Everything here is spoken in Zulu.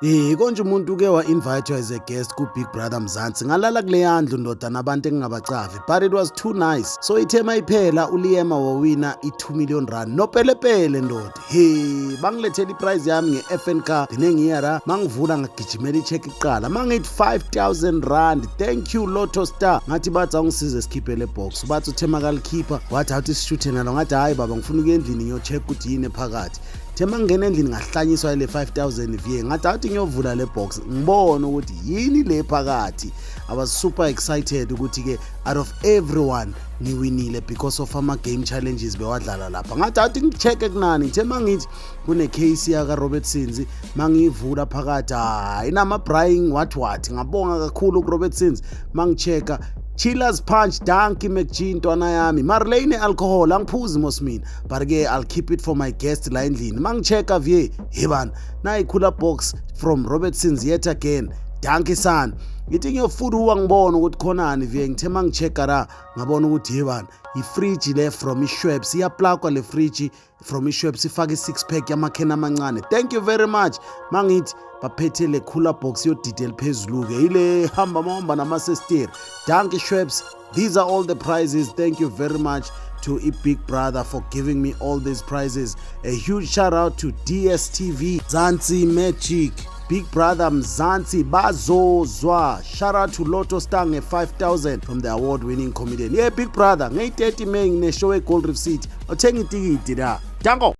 Konje umuntu uke wa-invite as a guest ku-Big Brother Mzansi. Ngalala kuleya ndlu, ndoda, nabantu engingabacavi, but it was too nice. So ithe mayiphela, uLiyema wawina i-2 million rand nopelepele, ndoda. He, bangilethela iprize yami nge-FN car nginengiyara. Mangivula, ngagijimela i-check kuqala, mangithi 5000 rand. Thank you, Lotto Star. Ngathi bathi awungisize sikhiphe le box. Bathi uthe makalikhipha, wathi awuthi sishuthe nalo. Ngathi hhayi baba, ngifuna ukuya endlini ngiyo-check ukuthi yini ephakathi. The mangingena endlini, ngahlanyiswa ile 5000 vie. Ngathi awuthi ngiyovula le box, ngibone ukuthi yini le phakathi. I was super excited ukuthi-ke out of everyone ngiwinile because of ama-game challenges bewadlala lapha. Ngathi awuthi ngi-check-e kunani. Ngithe mangithi kune-case yaka-Robertsons, mangiyivula phakathi, hayi, inama-brying what what. Ngabonga kakhulu ku-Robertsons. Mangi-check-a, Chillers Punch. Dankie McG, ntwana yami. Mara le ine-alcohol, angiphuzi mos mina, but-ke I'll keep it for my guest la endlini. Mangi-check-a vie, hebana, nayi cooler box from Robertsons yet again. Dankie son. Ngithi ngiyofuduka, ngibona ukuthi khonani vie. Ngithe mangi-check-a la, ngabona ukuthi hebana, ifriji le from iSchweppes. Iyaplakwa le friji from iSchweppes, ifake i-six pack yamakhena amancane. Thank you very much. Mangithi baphethe le cooler box yodidi eliphezulu-ke, ile hamba mahamba namasesteri. Dankie Schweppes. These are all the prizes. Thank you very much to i-Big Brother for giving me all these prizes. A huge shout out to DStv Mzansi Magic, Big Brother Mzansi bazozwa. Shout out to Lotto Star nge-5000 from the award winning comedian. Yeah, Big Brother, ngeyi-30 May ngine-show e-Gold Reef City. Othenga itikiti la. Danko.